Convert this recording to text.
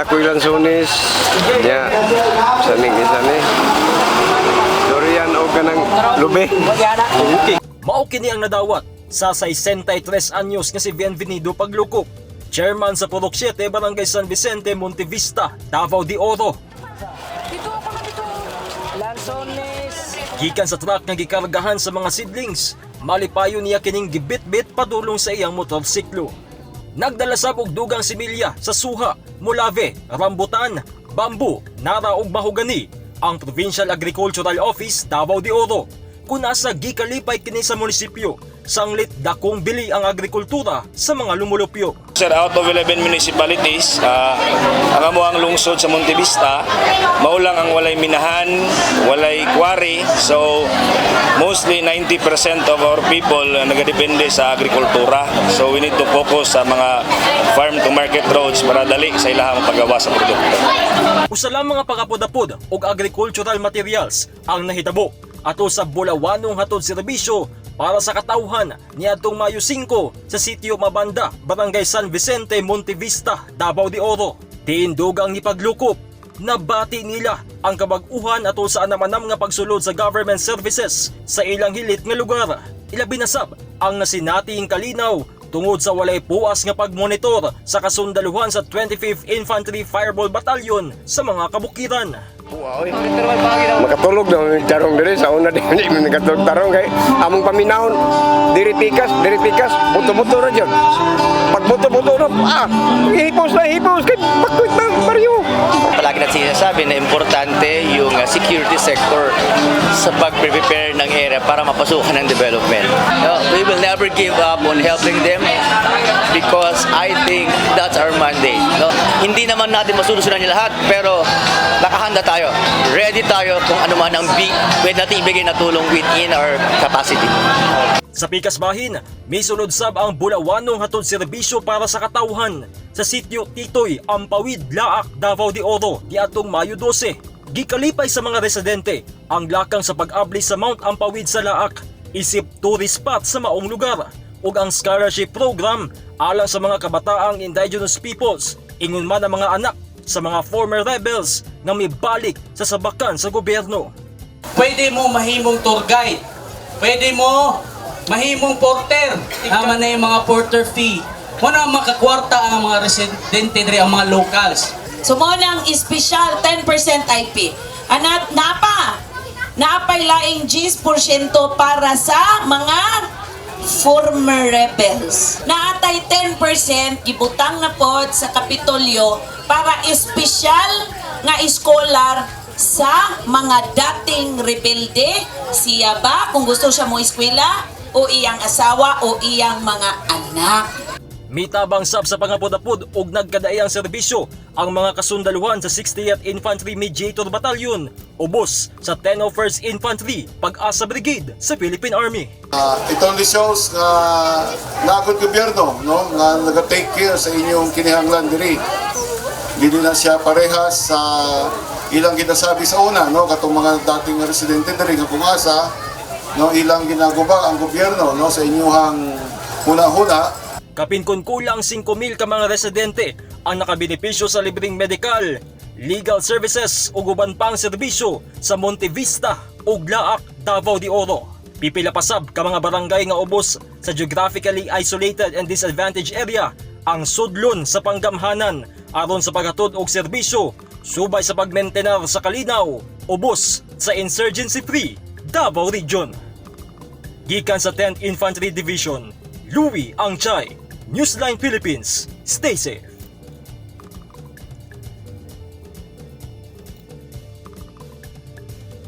Nakoy lansones. Ya. Sa ning isa ni. Durian o kanang lubi. Mao kini ang nadawat sa 63 anyos nga si Bienvenido Paglukop, chairman sa Purok 7, Barangay San Vicente, Montevista, Davao de Oro. Gikan sa truck nga gikargahan sa mga seedlings, malipayon niya kining gibitbit padulong sa iyang motorsiklo. Nagdala sab og dugang similya sa suha, molave, rambutan, bamboo, nara ug mahogani ang Provincial Agricultural Office, Davao de Oro. Kung asa gikalipay kini sa munisipyo, sanglit dakong bili ang agrikultura sa mga lumulupyo. Sir, out of 11 municipalities, ang amo ang lungsod sa Montevista, mao lang ang walay minahan, walay quarry. So, mostly 90% of our people nagadepende sa agrikultura. So, we need to focus sa mga farm to market roads para dali sa ilahang paggawa sa produkto. Usa lang mga pangapod-apod og agricultural materials ang nahitabo ato sa Bulawanong hatod serbisyo para sa katawhan niadtong Mayo 5 sa Sitio Mabanda, Barangay San Vicente, Montevista, Davao de Oro. Diin dugang ni Paglukop, nabati nila ang kabag-uhan ato sa anam-anam nga pagsulod sa government services sa ilang hilit nga lugar. Ilabi na sab ang nasinating kalinaw tungod sa walay puas nga pagmonitor sa kasundaluhan sa 25th Infantry Fireball Battalion sa mga kabukiran. Makatulog na mi tarong diri sa una, di mi makatulog tarong kay among paminahon diri pikas, buto-buto ra jud. Pag buto-buto na, hipos na hipos kay bakwit na baryo. Palagi natin sinasabi na importante yung security sector sa pag-prepare ng area para mapasukan ng development. No, we will never give up on helping them because I think that's our mandate. No? Hindi naman natin masulusyonan yung lahat, pero nakahanda tayo. Ready tayo kung ano man ang pwede natin ibigay na tulong within our capacity. Sa pikas bahin, misulod sab ang Bulawanong hatod serbisyo para sa katawhan sa sitio Titoy, Ampawid, Laak, Davao de Oro niadtong Mayo 12. Gikalipay sa mga residente ang lakang sa pag-abli sa Mount Ampawid sa Laak isip tourist spot sa maong lugar ug ang scholarship program alang sa mga kabataang indigenous peoples, ingon man ang mga anak sa mga former rebels nga mibalik sa sabakan sa gobyerno. Pwede mo mahimong tour guide. Pwede mo mahimong porter. Tama na yung mga porter fee. Muna makakwarta ang mga residente diri, ang mga locals. So mo nang espesyal 10% IP. Anat napa. Naapay laing 10% para sa mga former rebels. Naatay 10% gibutang na pod sa Kapitolyo para espesyal nga scholar sa mga dating rebelde. Siya ba kung gusto siya mo eskwela o iyang asawa o iyang mga anak. Mitabang sab sa pangapod-apod og nagkadaiyang serbisyo ang mga kasundaluhan sa 60th Infantry Mediator Battalion ubos sa 101st Infantry Pag-asa Brigade sa Philippine Army. It only shows nga nagod gobyerno, no, nga naga-take care sa inyong kinahanglan diri. Dili na siya parehas sa ilang ginasabi sa una, no, katong mga dating residente diri nga kung asa, no, ilang ginaguba ang gobyerno, no, sa inyong huna-huna. Kapin kun kulang 5,000 ka mga residente ang nakabenepisyo sa libreng medical, legal services ug uban pang serbisyo sa Montevista ug Laak, Davao de Oro. Pipila pa sab ka mga barangay nga ubos sa geographically isolated and disadvantaged area ang sudlon sa panggamhanan aron sa paghatod og serbisyo subay sa pagmentenar sa kalinaw ubos sa insurgency-free Davao Region. Gikan sa 10th Infantry Division, Louis Angchay, Newsline Philippines. Stay safe.